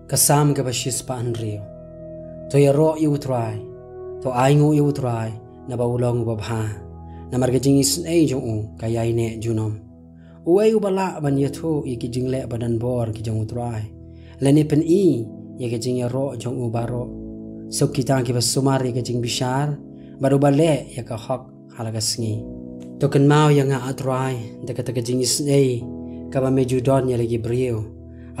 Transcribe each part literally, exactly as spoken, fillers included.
Ka Salm kaba shispah hynriew. To ïaroh ïa U Trai, to ainguh ïa U Trai, naba u long uba bha. Namar ka jingisynei jong u ka ïaineh junom. Uei uba lah ban ïathuh ïa ki jingleh ba donbor ki jong U Trai, lane pyni ïa ka jingïaroh jong u baroh? Suk kita kiba sumar ïa ka jingbishar, bad uba leh ïa ka hok ha la ka sngi. To kynmaw ïa nga, A Trai, da kata ka jingisynei kaba me ju don ïa la ki briew.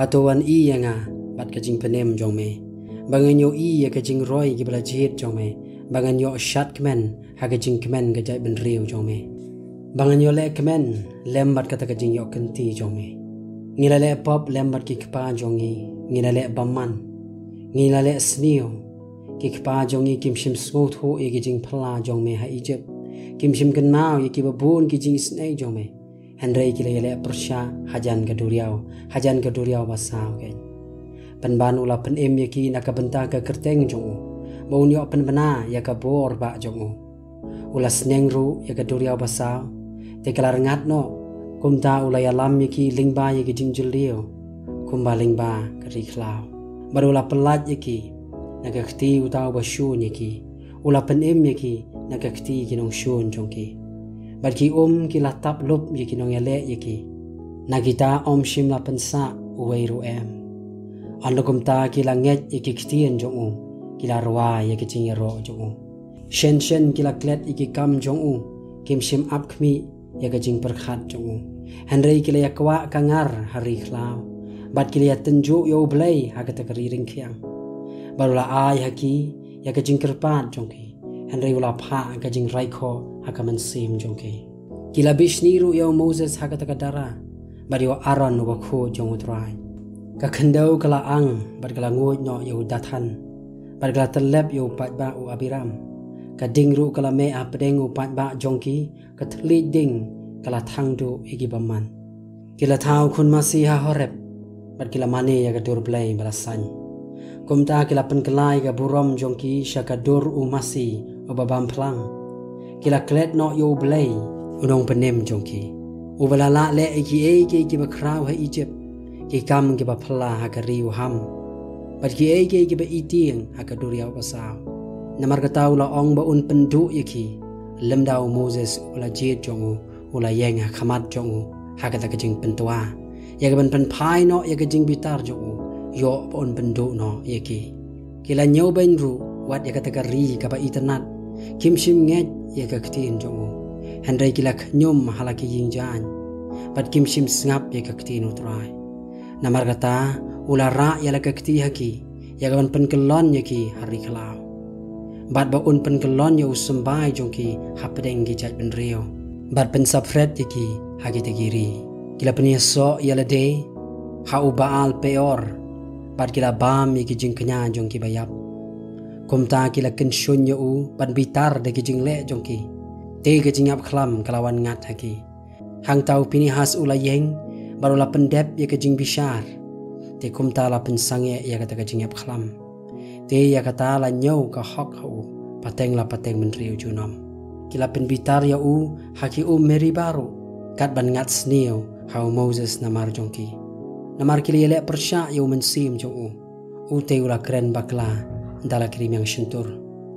Hato wan ïohi ïa nga bad ka jingpynim jong me, ba ngan ïohi ïa ka jingroi kiba la jied jong me, ba ngan ïoh shadkmen ha ka jingkmen ka jaitbynriew jong me, ba ngan ïoh leh kmen lem bad kata ka jingïoh kynti jong me. Ngi la leh pop lem bad ki kpa jong ngi, ngi la leh bymman, ngi la leh sniew. Ki kpa jong ngi kim shym sngewthuh ïa ki jingphylla jong me ha Ijipt, kim shym kynmaw ïa kiba bun ki jingisynei jong me. Hynrei ki la ïaleh pyrshah hajan ka duriaw, hajan ka duriaw basaw keiñ. Pynban u la pynim ïa ki na ka bynta ka kyrteng jong u, ba un ïoh pynbna ïa ka bor bah jong u. U la sneng ruh ïa ka duriaw basaw, te ka la rngat noh. Kumta u la ïalam ïa ki lyngba ïa ki jingjylliew, kumba lyngba ka ri khlaw. Bad u la pyllait ïa ki na ka kti uta uba shun ïa ki. U la pynim ïa ki na ka kti ki nongshun jong ki. Bad ki um ki la tap lup ïa ki nongïaleh ïa ki. Na kita ym shym la pynsah uwei ruh em. Hynrei kumta ki la ngeit ïa ki ktien jong u, ki la rwai ïa ka jingïaroh jong u. Shen shen ki la klet ïa ki kam jong u, kim shym ap khmih ïa ka jingpyrkhat jong u. Hynrei ki la ïakwah ka ngar ha ri khlaw, bad ki la ïatynjuh ïa U Blei ha kata ka ri ryngkhiang. Bad u la ai ha ki ïa ka jingkyrpad jong ki, hynrei u la phah ka jingrai khoh ha ka mynsiem jong ki. Ki la bishni ruh ïa u Moses ha kata ka dara, bad ïa u Aaron uba khuid jong U Trai. Ka khyndew ka la ang bad ka la nguid noh ïa u Dathan, bad ka la tyllep ïa u paidbah u Abiram. Ka ding ruh ka la meh hapdeng u paidbah jong ki, ka thylliej ding ka la thang duh ïa ki bymman. Ki la thaw khun masi ha Horeb, bad ki la mane ïa ka dur Blei ba la sain. Kumta ki la pynkylla ïa ka burom jong ki sha ka dur u masi uba bam phlang. Ki la klet noh ïa U Blei, U Nongpynim jong ki, uba la lah leh ïa kiei kiei kiba khraw ha Ijipt, ki kam kiba phylla ha ka ri u Ham, bad kiei kiei kiba itieng ha ka duriaw basaw. Namar kata u la ong ba un pynduh ïa ki, lymda u Moses uba la jied jong u u la ïeng ha khmat jong u ha kata ka jingpyntwa, ïa kaban pynphai noh ïa ka jingbitar jong u, ïoh ba un pynduh noh ïa ki. Ki la ñiewbeiñ ruh wat ïa kata ka ri kaba itynnat, kim shym ngeit ïa ka ktien jong u. Hynrei ki la khñium ha la ki ïing jaiñ, bad kim shym sngap ïa ka ktien U Trai. Namar kata u la rah ïa la ka kti ha ki, ïa kaban pynkyllon ïa ki ha ri khlaw, bad ba un pynkyllon ïa u symbai jong ki hapdeng ki jaitbynriew, bad pynsaphred ïa ki ha kita ki ri. Ki la pynïasoh ïa lade ha u Baal Peor, bad ki la bam ïa ki jingkñia jong ki baïap. Kumta ki la kynshun ïa u ban bitar da ki jingleh jong ki. Te ka jingïap khlam ka la wan ngat ha ki. Hangta u Pinehas u la ïeng, bad u la pyndep ïa ka jingbishar. Te kumta la pynsangeh ïa kata ka jingïap khlam. Te ïa kata la ñiew ka hok ha u pateng la pateng bynriew junom. Ki la pynbitar ïa u ha ki um Meriba ruh, kat ban ngat sniew ha u Moses namar jong ki. Namar ki la ïaleh pyrshah ïa u mynsiem jong u. U te u la kren bakla da la ki rmiang shyntur.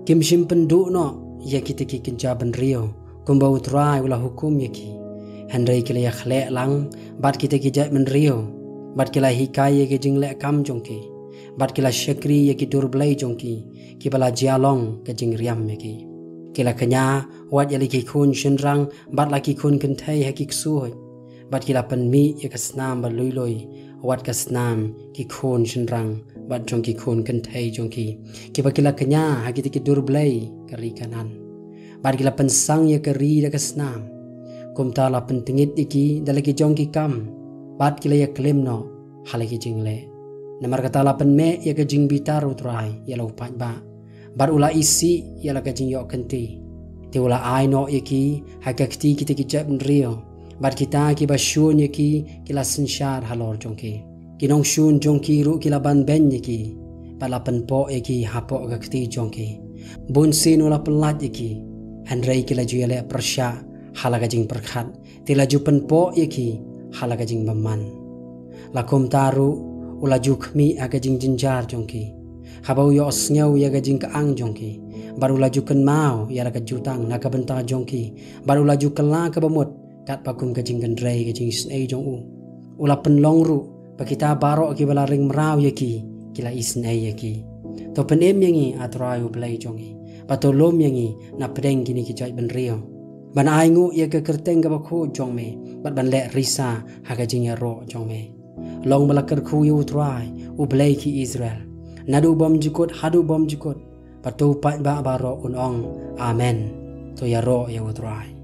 Kim shym pynduh noh ïa kita ki kynja bynriew kumba U Trai u la hukum ïa ki. Hynrei ki la ïakhleh lang bad kita ki jaitbynriew, bad ki la hikai ïa ki jingleh kam jong ki, bad ki la shakri ïa ki dur blei jong ki, kiba la jia long ka jingriam ïa ki. Ki la kñia wat ïa la ki khun shynrang bad la ki khun kynthei ha ki ksuid, bad ki la pynmih ïa ka snam ba lui lui wat ka snam ki khun shynrang bad jong ki khun kynthei jong ki, kiba ki la kñia ha kita ki dur blei ka ri Kanaan. Bad ki la pynsang ïa ka ri da ka snam. Kumta la pyntngit ïa ki da la ki jong ki kam, bad ki la ïaklim noh ha la ki jingleh. Namar kata la pynmeh ïa ka jingbitar U Trai ïa la u paidbah, bad u la isih ïa la ka jingïoh kynti. Te u la ai noh ïa ki ha ka kti kita ki jaitbynriew, bad kita kiba shun ïa ki ki la synshar halor jong ki. Ki nongshun jong ki ruh ki la banbeiñ ïa ki, bad la pynpoh ïa ki hapoh ka kti jong ki. Bunsien u la pyllait ïa ki, hynrei ki la ju ïaleh pyrshah ha la ka jingpyrkhat, te la ju pynpoh ïa ki ha la ka jingbymman. La kumta ruh U la ju khmih ha ka jingjynjar jong ki, haba u ïohsngew ïa ka jingkyang jong ki. Bad u la ju kynmaw ïa la ka jutang na ka bynta jong ki, bad u la ju kylla ka bamut katba kum ka jingkynrei ka jingisynei jong u. U la pynlong ruh ba kita baroh kiba la ring mraw ïa ki, ki la isynei ïa ki. To pynim ïa ngi, A Trai U Blei jong ngi, bad to lum ïa ngi na pdeng kine ki jaitbynriew, ban ainguh ïa ka kyrteng kaba khuid jong me, bad ban leh risa ha ka jingïaroh jong me. Long ba la kyrkhu ïa U Trai, U Blei ki Israel, naduh bymjukut haduh bymjukut. Bad uto u paidbah baroh un ong, Amen. To ïaroh ïa U Trai.